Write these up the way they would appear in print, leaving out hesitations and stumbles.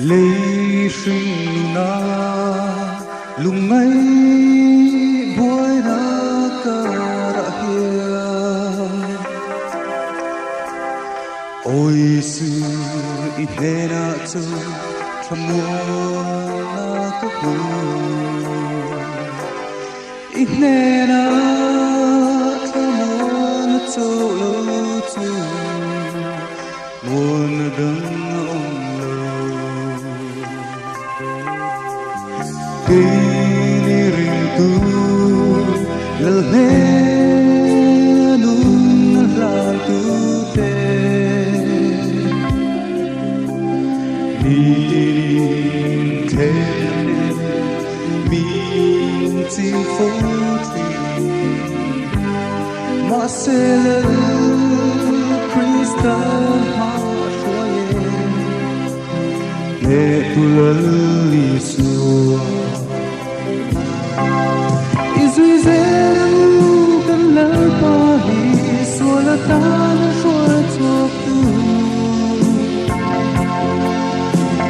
Lei hringnuna lungngai buaina karah hian Awi sir i hnenah chu thlamuanna ka hmu I hnenah thlamuanna chauh lo chu Muanna dang a awm lo. Keini ringtu. Min chim fo thin mahse Lal Krista hma hruai e Hnehtu Lal Isua. I zui zel ang u kan Lalpa hi sual atan a hruai chhuak tu.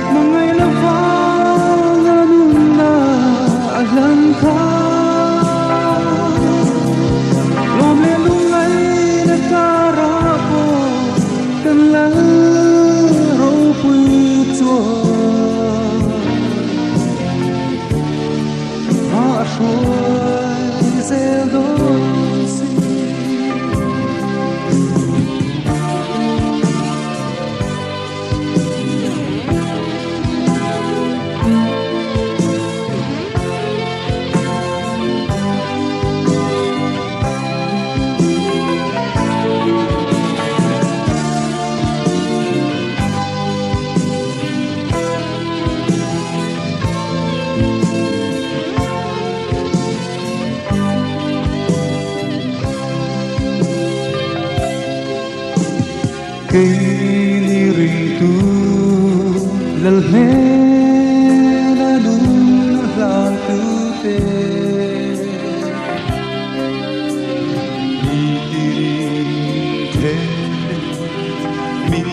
Hmangaih lovang a nunna a hlan kha. Lawm leh lungngaihna karah pawh kan Lal ropui chuan hma a hruai zel dawn si. Keini ringtu lal hnena nun hlantute mi tirin the min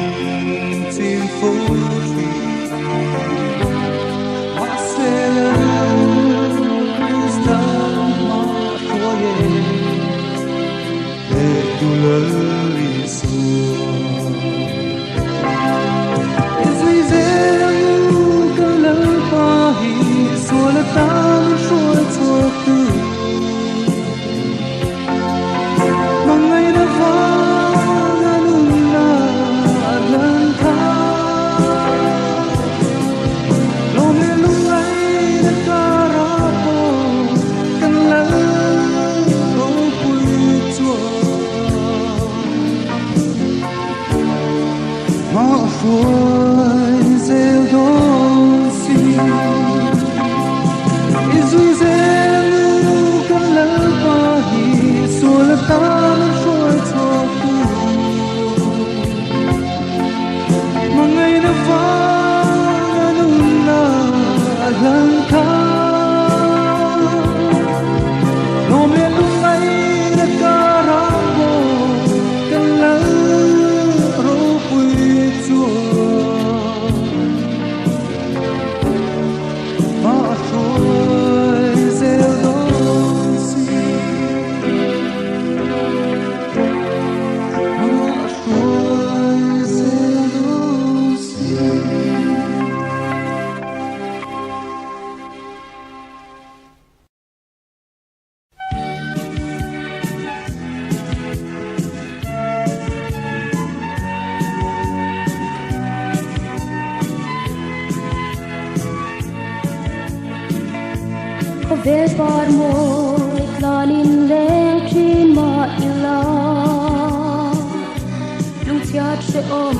chim fo thin. Mahse Lal Krista hma hruai e. Hnehtu Lal Isua. I zui zel ang u ka Lalpa hi sual atan hruai chhuak tu. Hmangaihna vang a nunna a hlan kha. Lawm leh lungngaihna karah pawh kan Lal ropui chuan hma a hruai zel dawn si. I zui zel ang u kan Lalpa hi sual atan an hruai chhuak tu. Hmangaihna vang a nunna a hlan kha. Lawm leh lungngaihna karah pawh kan Lal ropui chuan hma a hruai zel dawn si. Hma a hruai zel dawn si. Khawvel par mawi tlanin leng thin mah ila, lungchhiat hrehawm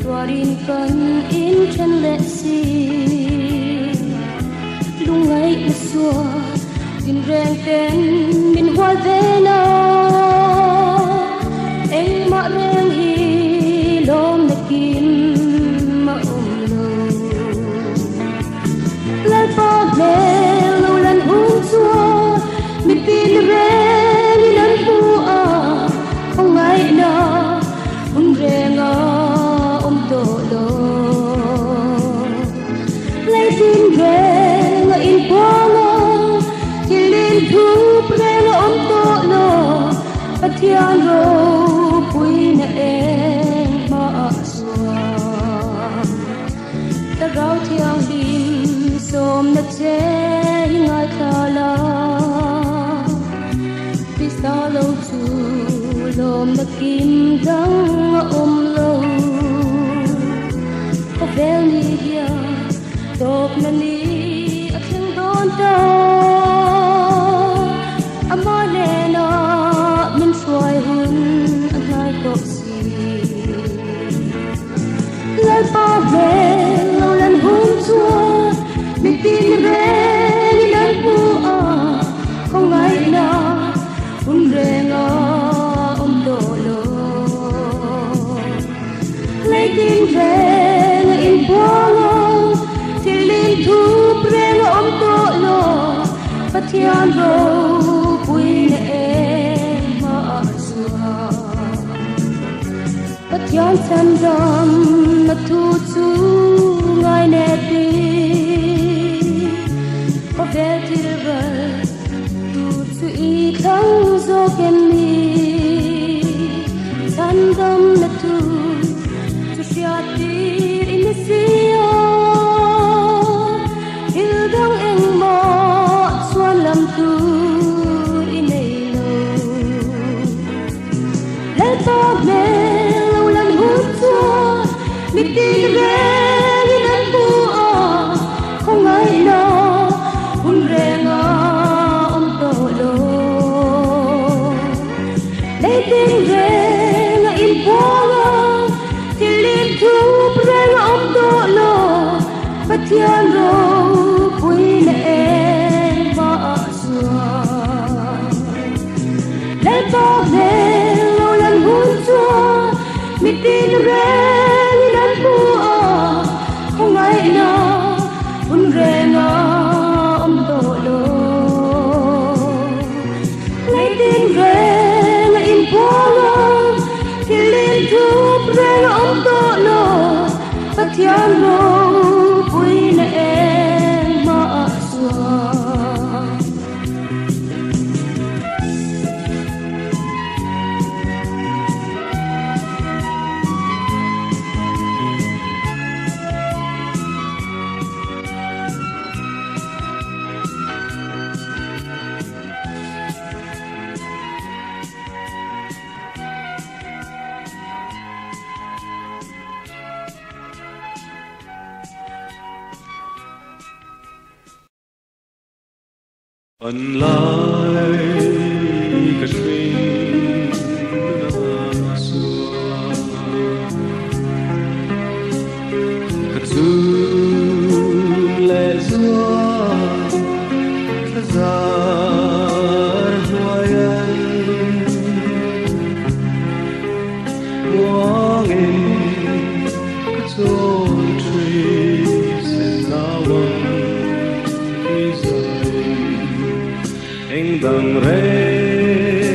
tuarin kan inthen leh si. Lungngaihna sual tinreng ten min hual ven a, engmah reng hi lawmna kim a awm lo. Lalpa hmel lo lan hun chuan mipin rengin an hmu a, khawngaihna hun reng a awm tawh lo. Leitin reng a inpuang a, thil inthup reng a awm tawh lo. Pathian ropuina eng hmaah chuan Thlarau Thianghlim sawmna che hi ngaithla la. Krista lo chu lawmna kim dang a awm lo. Khawvel ni hian tawpna ni a thleng dawn ta. Amah nena min hruai hun a hnai tawh si. Lalpa hmel lo lan hun chuan mitin rengin an Pathian ropuina eng hmaah chuan Pathian chhandamna thu chu ngainepin khawvel thil ral tur chu i thlang zawk em ni? Chhandamna thu chu hriat tir i ni si a, thil dang engmah chuan lam tur i nei lo. Lalpa hmel lo lan hun chuan mitin rengin an hmu a, khawngaihna hun reng a awm tawh lo. Leitin reng a inpuang a, thil inthup reng a awm tawh lo. Pathian ropuina eng hmaah chuan Lalpa hmel lo lan hun chuan mitin rengin an hmu a, khawngaihna hun reng a awm tawh lo. Leitin reng a inpuang a, thil inthup reng a awm tawh lo. Pathian ropuina eng hmaah chuan. An lai ka hring nunah chuan ka chhung leh zual thla zar hnuaian muangin ka chawl thin sen nauang tui zain eng dang reng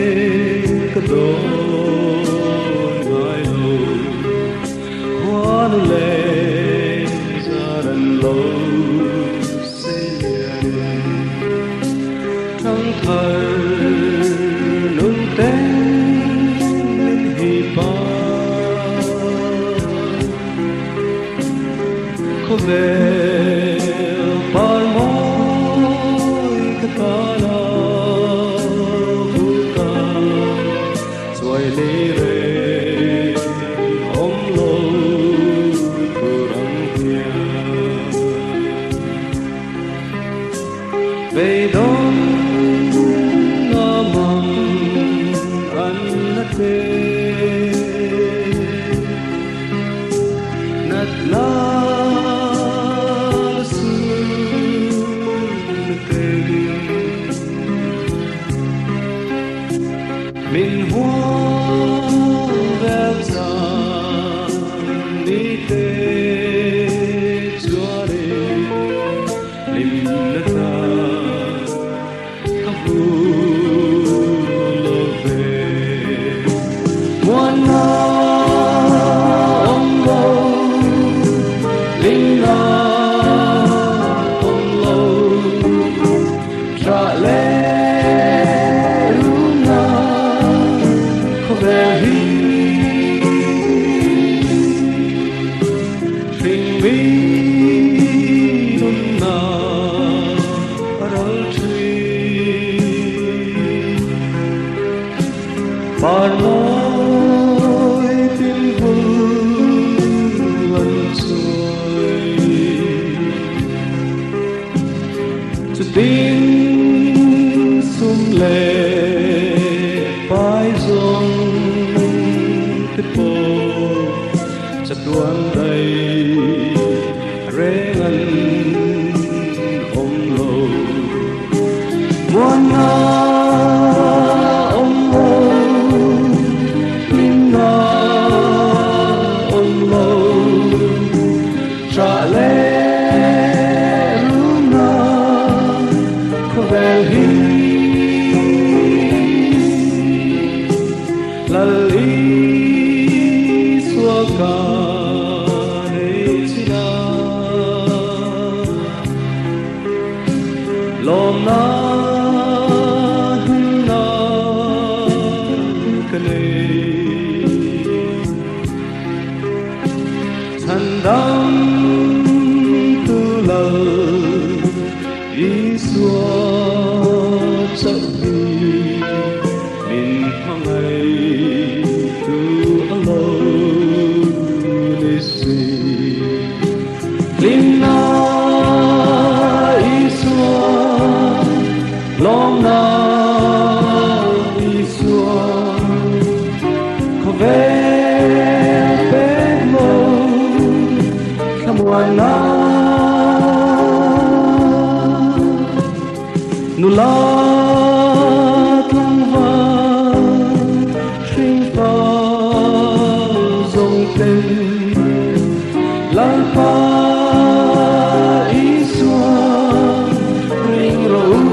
ka dawn ngai lo khuanu leh zar an lo sei lianin thangthar nun ten min hi pa khawvel par mawi ka tana vuta chuai lei reng awm lo tur ang hian beidawn na mang an la te nat na sun te min hual vel zan ni te chuanin lim na ta ka hmu lo ve. Muan na awm lo, lim na awm lo, tha leh rum na khawvel hi. Hring mi nun na a ral thin. Par mawi tin vul an chuai. Chutin sum leh pai zawng te pawh chatuan dai reng an awm lo. Muan na awm lo, hlim na awm lo, tha leh rum na khawvel hi. Lawmna hlimna ka nei. Chhandamtu Lal Isua chauh hi min hmangaihtu a lo ni si. Hlimna Isua, lawmna Isua, khawvel pek lo thlamuanna. Nula tlangval hringfa zawng ten Lalpa Isua ring rawh u.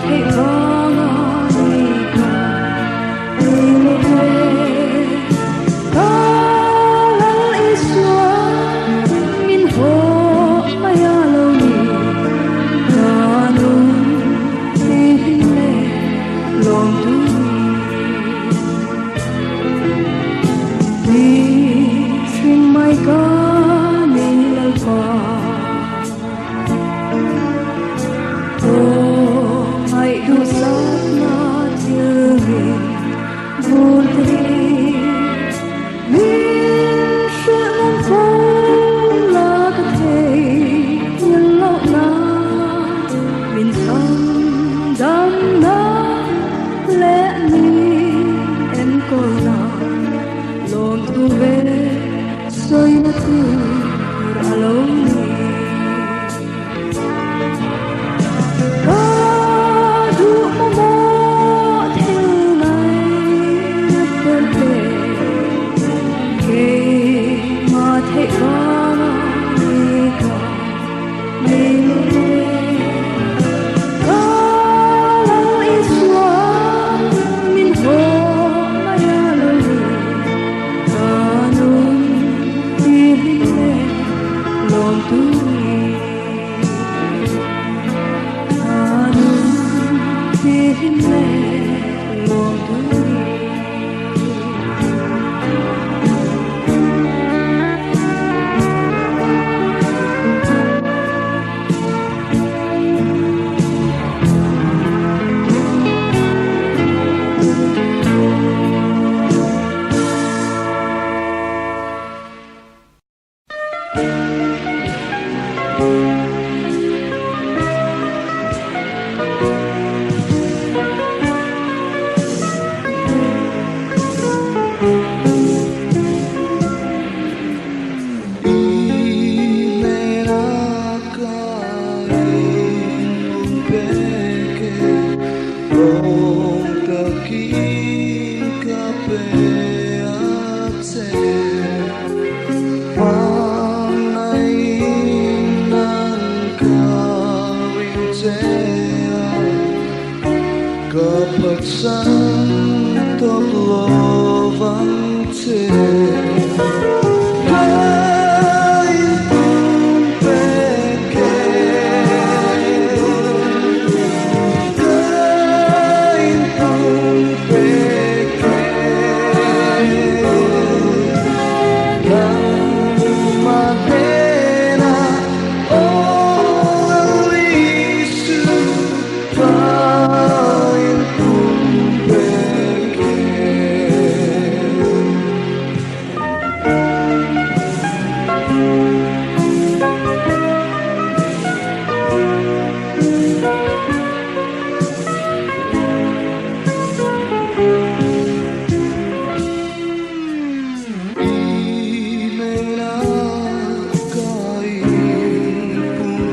Hey,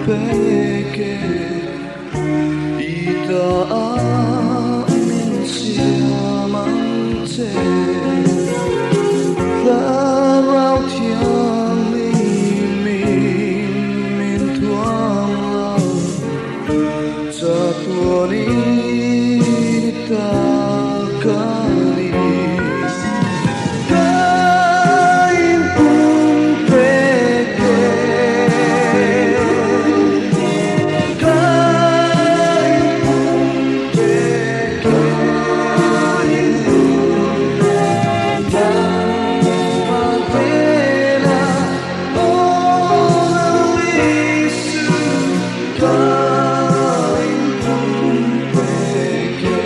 Pumpek e I ta ah min siam ang che Thlarau Thianghlim in min thuam la Chatuan in i ta ka ni Ka in pumpek e Ka in pumpek e Nangmah hnenah aw Lal Isu ka in pumpek e.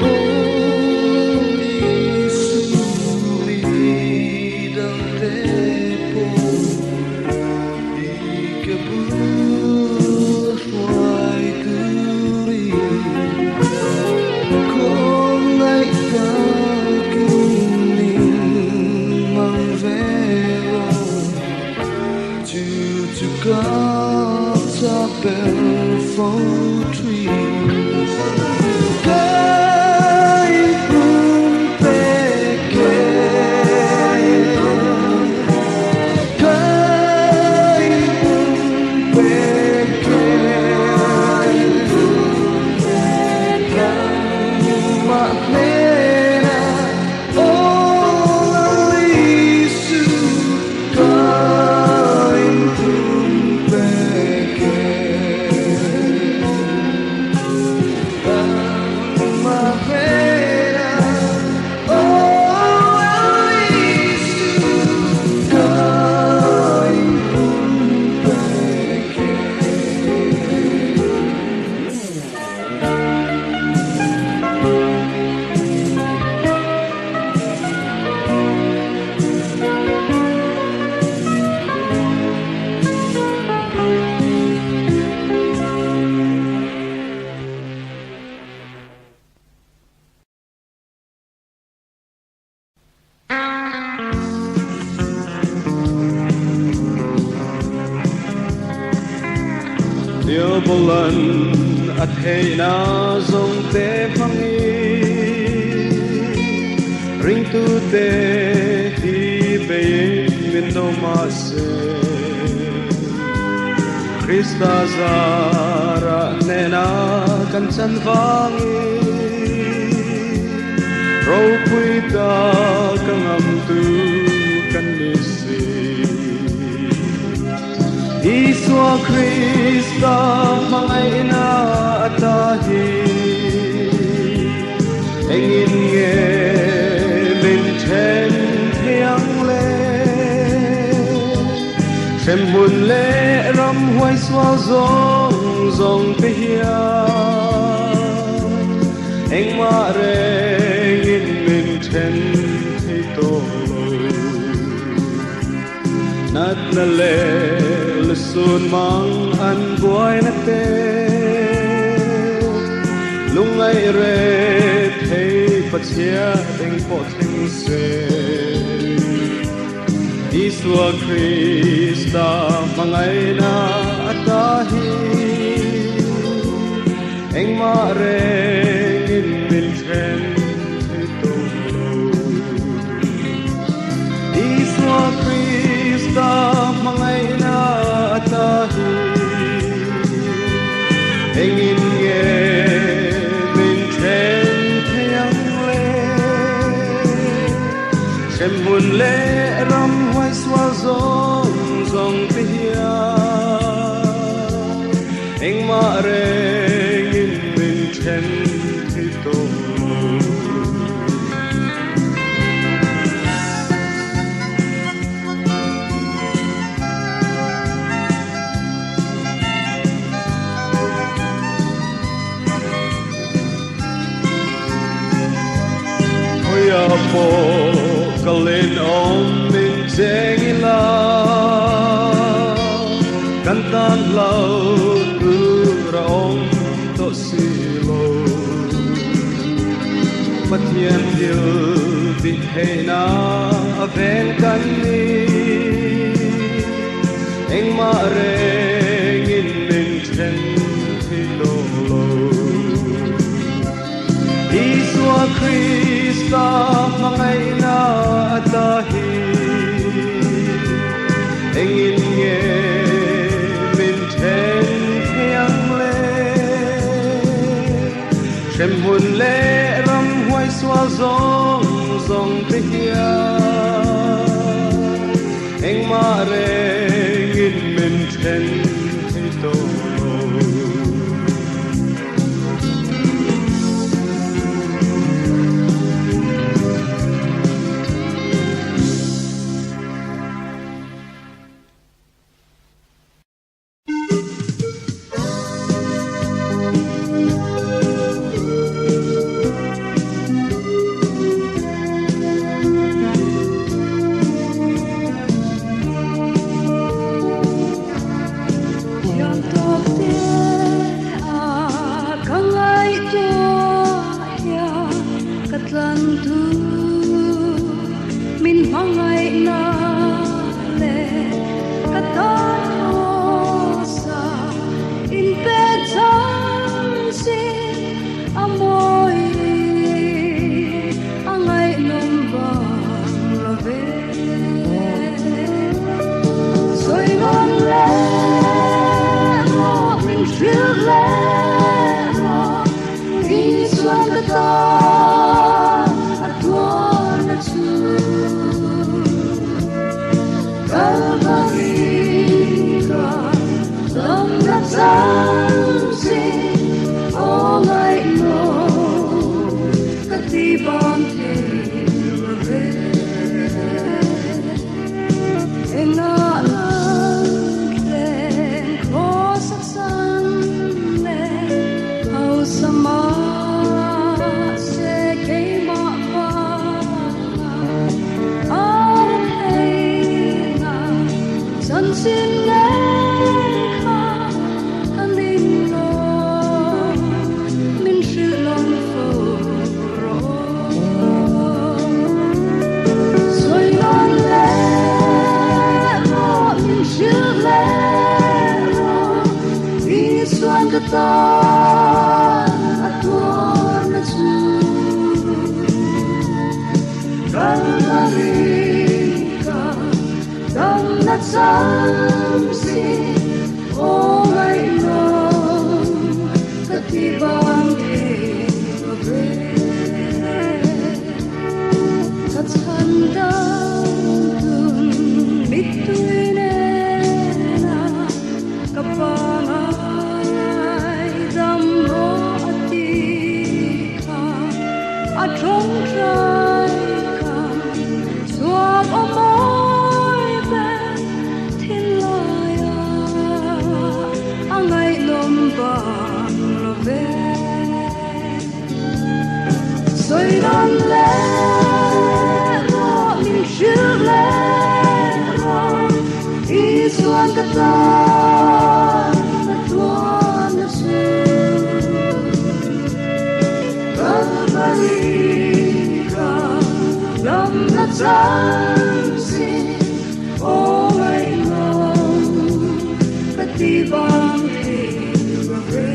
Aw Isu mi dangte pawh i ke bul hruai turin khawngaih takin min mang ve rawh. Chu chu ka chak ber fo thin. Ka in pumpek e. Ka in pumpek e. Nangmah hnenah aw Lal Isu ka in pumpek e. Nangmah hnenah aw Lal Isu ka in pumpek e. Diabolan a theihna zawngte hmangin ringtute hi beiin min do mah se. Krista zarah hnena kan chan vangin ropui tak a ngamtu kan ni si. Isua Krista hmangaihna ata hi engin nge min then thei ang le? Hremhmun leh ramhuai sual zawng zawng te hian engmah rengin min then thei tawh lo. Natna leh lusun mang an buaina te lungngaih re thei Pathian engpawh thleng se. Isua Krista hmangaihna ata hi engmah rengin min then thei tawh lo. Isua Krista hmangaihna ata hi engin nge min then thei ang le? Hremhmun leh ramhuai sual zawng zawng te hian engmah rengin min then thei tawh lo. pawh kalin awmin cheng ila, kan tan hlauh tur a awm tawh si lo. Pathian thil tih theihna a ven kan ni, engmah rengin min then thei tawh lo. Isua Krista hmangaihna ata hi engin nge min then thei ang le? Hremhmun leh ramhuai sual zawng zawng te hian engmah rengin min then thei tawh lo. Thiam tawk te a ka ngaihtuah hian ka tlan tu min hmangaihna leh ka tan hawsa inpek chanchin a mawi a ngaihnawm vang lo ve. Sawi nawn leh rawh, min hrilh leh rawh, Isuan ka tan a tuarna chu. Kalvari ka damna chanchin aw ngaihnawm ka ti bang thei lo ve. Engah lan thleng khawsak san leh hausa mahse keimah vanga a theihna chanchin ngei kha ka ning lo, min hrilh nawn fo rawh. Sawi nawn leh rawh, min hrilh leh rawh, Isuan ka tan a tuarna chu. Kalvari ka damna chanchin aw ngaihnawm ka ti bang thei lo ve. Ka chhan dam tun mittui nena ka pangai dam rawh a ti kha a tawngtai ka chhuak aw mawi ber thinlaia a ngaihnawm bang lo ve. Sawi nawn leh rawh, min hrilh leh rawh, Isuan ka tan a tuarna chu. Kalvari ka damna chanchin aw ngaihnawm ka ti bang thei lo ve.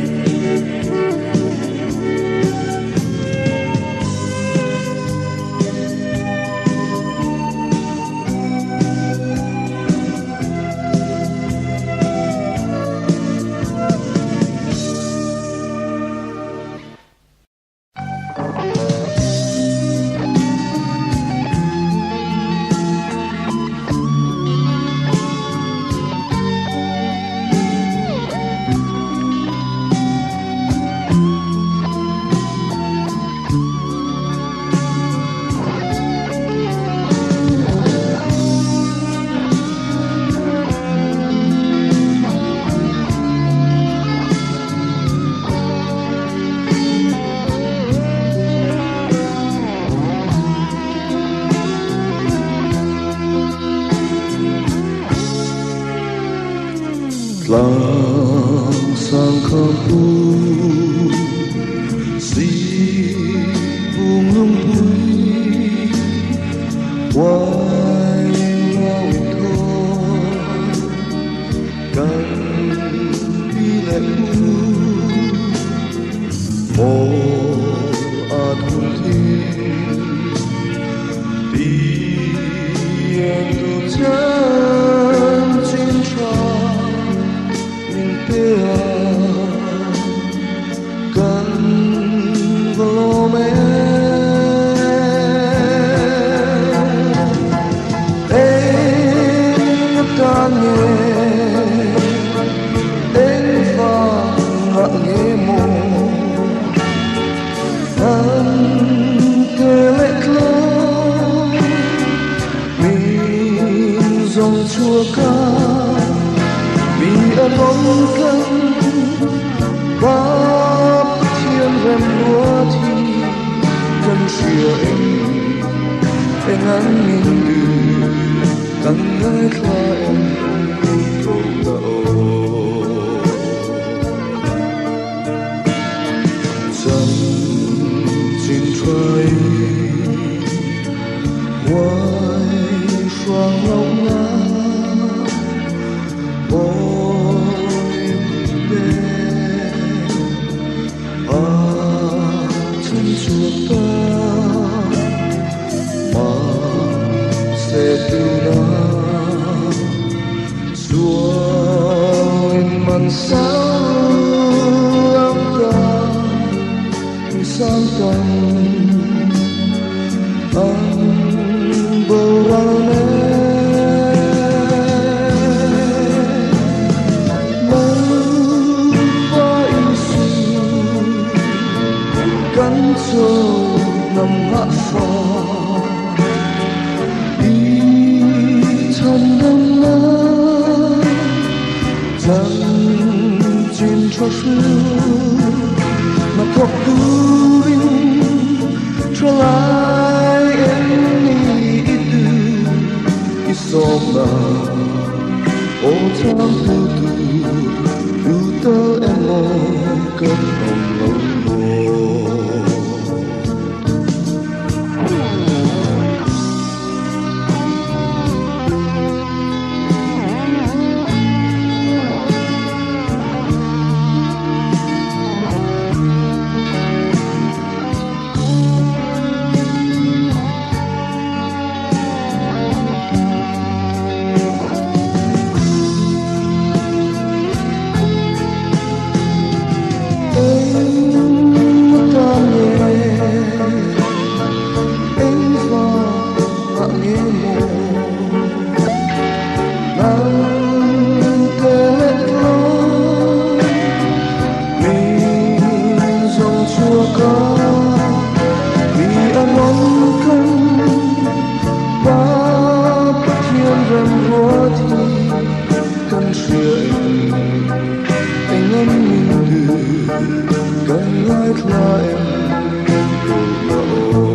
Tlang sang kham pu si pung lung pui Huai lau in thaw kan pi leh pu Mawl at hun thin ti eng tu chan chin tha min pe a kan va lawm em. Eng atan nge eng vang ah nge maw an te leh tlawm min zawng chhuak a mi a rawn kan Pa Pathian rem ruat hi kan hria eng eng an min duh kan ngaithla em tho ta aw. Chan chin tha huai hruang lo na bawi te a chan chhuak ta ma se tu na sual in man sang ta mi sang tam an boral ne Lalpa Isu kan chaw nam ngah fa i chan dam na chan chin tha hriu mà thawk turin tha lai em ni i tu i sawm na aw chang tu tu tu tal emaw kan awm lo maw. Eng atan nge eng vang ah nge maw nang te leh tlawm min zawng chhuak a mi a rawn kan Pa Pathian rem ruat hi kan hria eng eng an min duh kan ngaithla em tawh la aw.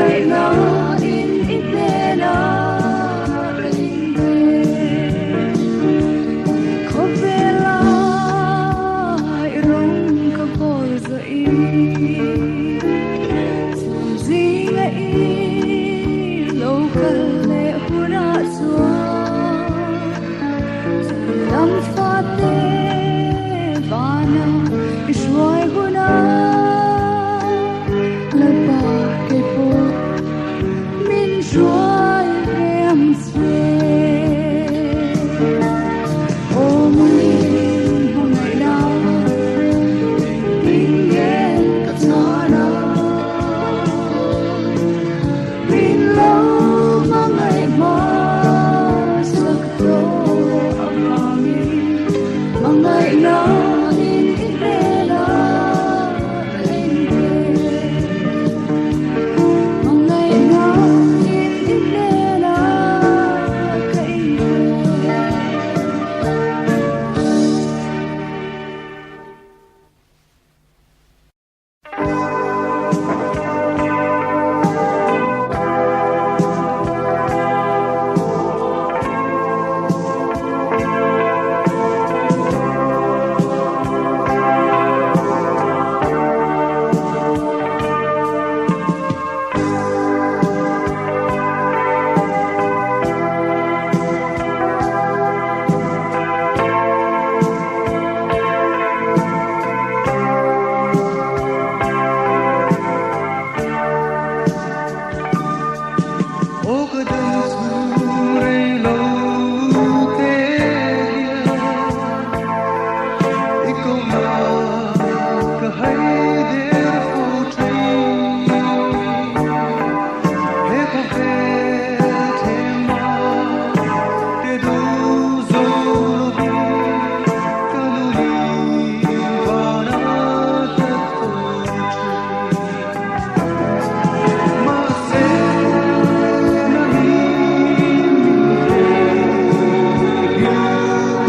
Mangaihna-in i hnenah ka inpe. Khawvela i rawng ka bawl zawhin, chhun zinga i lo kal leh hunah chuan chhun lam fate vana i hruai hunah Lalpa kei pawh min hruai ve ang che. Aw min hmangaihna engtin nge ka chhan a, min lo hmangaih hmasak tawh avangin hmangaihna in i hnenah ka inpe. Hmangaihna in i hnenah ka inpe. Aw ka dam chhung rei lo te hian i ko na ka hai der fo thin. He khawvel thema te duh zo lovin ka nunin vana hlat fo thin. Mahse nangin min theihnghilh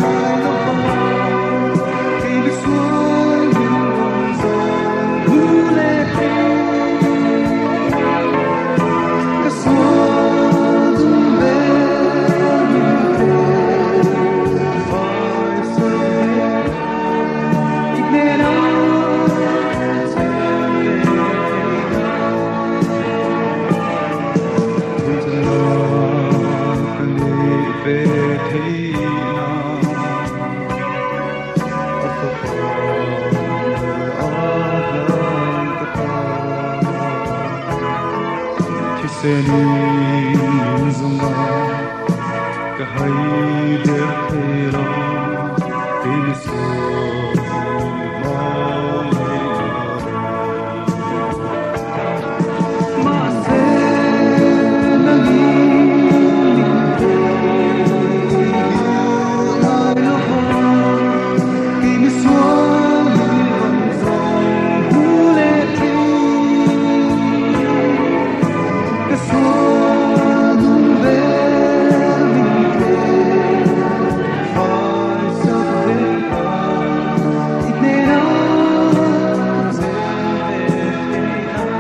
ngai lo va, kei misual min rawn zawng hmu leh thin. Ka sual dum ber min thlen fai sak ve ta, i hnenah ka chen ve thei nan. Chana ka neih ve theih nan, a fapa mal a hlan ka ta. Thisenin min zawng a, ka hai der thei lo, kei misual i hmangaihna hi. Mahse nangin min theihnghilh ngai lo va, kei misual min rawn zawng hmu leh thin. Ka sual dum ber min thlen fai sak ve ta, i hnenah ka chen ve thei nan.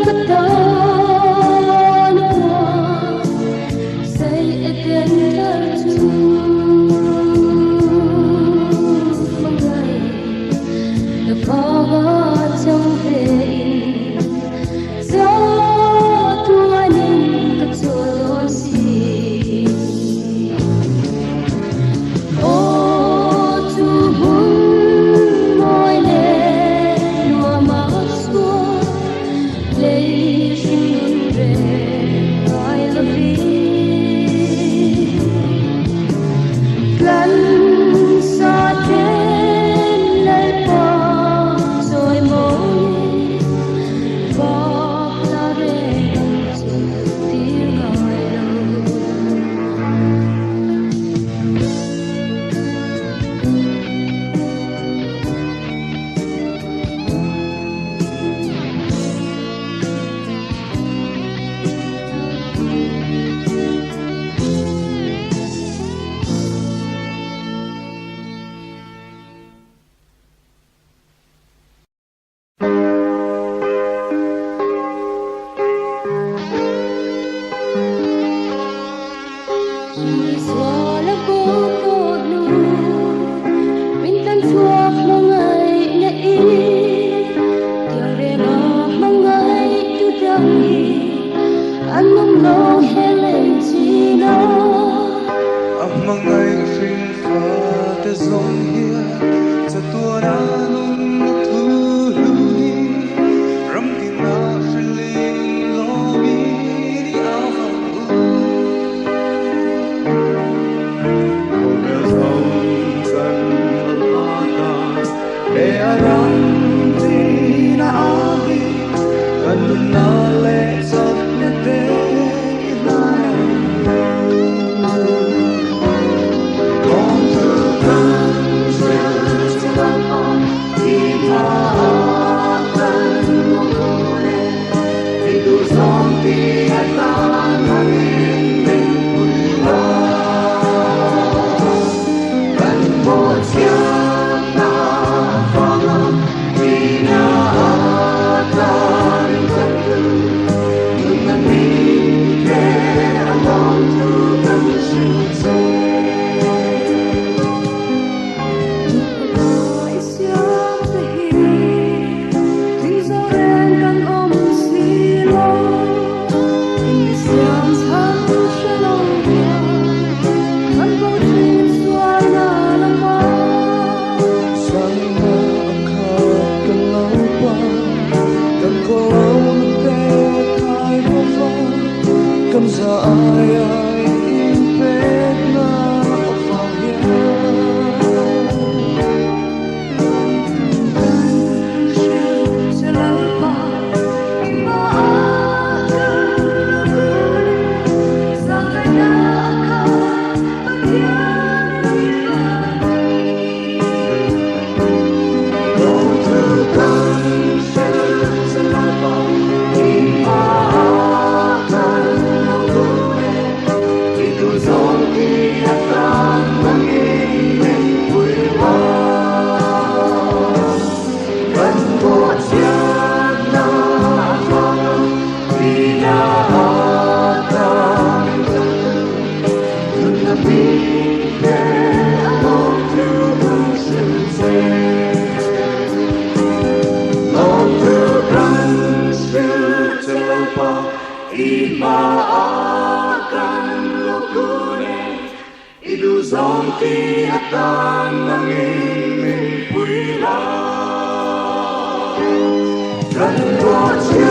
ka tan huan sei Eden thar chu hmangaih na vanga chang ve in chatuanin ka chawl dawn si. Aw chu hmun mawi leh nuam a chhuak, lei hringnun reng ngai lovin. Tlan sa ten Lalpa chawi mawiin, vak la reng ang chu tir ngai lo. Sual a bo tawh hnu, min tan chhuak hmangaih na i, tiang renga hmangaih tu dang hi an awm lo he lei chin a. A hmangaih hring fa te zawng hian chatuan a nunna thu hlu hi ram tin ah hrilin lawmin i au vang u. Khawvel zawng chan lalpa ta, he a ram tin a au hi, kan nunna leh chakna te i hlan ang u. Lawm thu kan hril che lalpa, i hma ah kan lo kun e, i duh zawng ti atan nangin min pui la. Kan maw chhiatna vanga tina atan kan tu, nunna min pe a lawm thu kan hril che. I siam te hi tling zo reng kan awm si lo, mi siam chhan hre lo hian kan bo thin sualna lamah. Sangha a khat kan Lalpa, kan khawlona te thai bova, kan za aia i inpekna avang hian. Kan hril che Lalpa, i hmaah kan lo kun e, zahngaihna a khat Pathian i fani. Lawm thu kan hril che Lalpa, i hmaah kan lo kun e, i duh zawng ti atan nangin min pui la. Kan maw chhiatna avanga tina atan kan tu, nunna min pe a lawm thu kan hril che. Lawm thu kan hril che Lalpa, i hmaah kan lo kun e, i duh zawng ti atan nangin min pui la. Kan maw chhiatna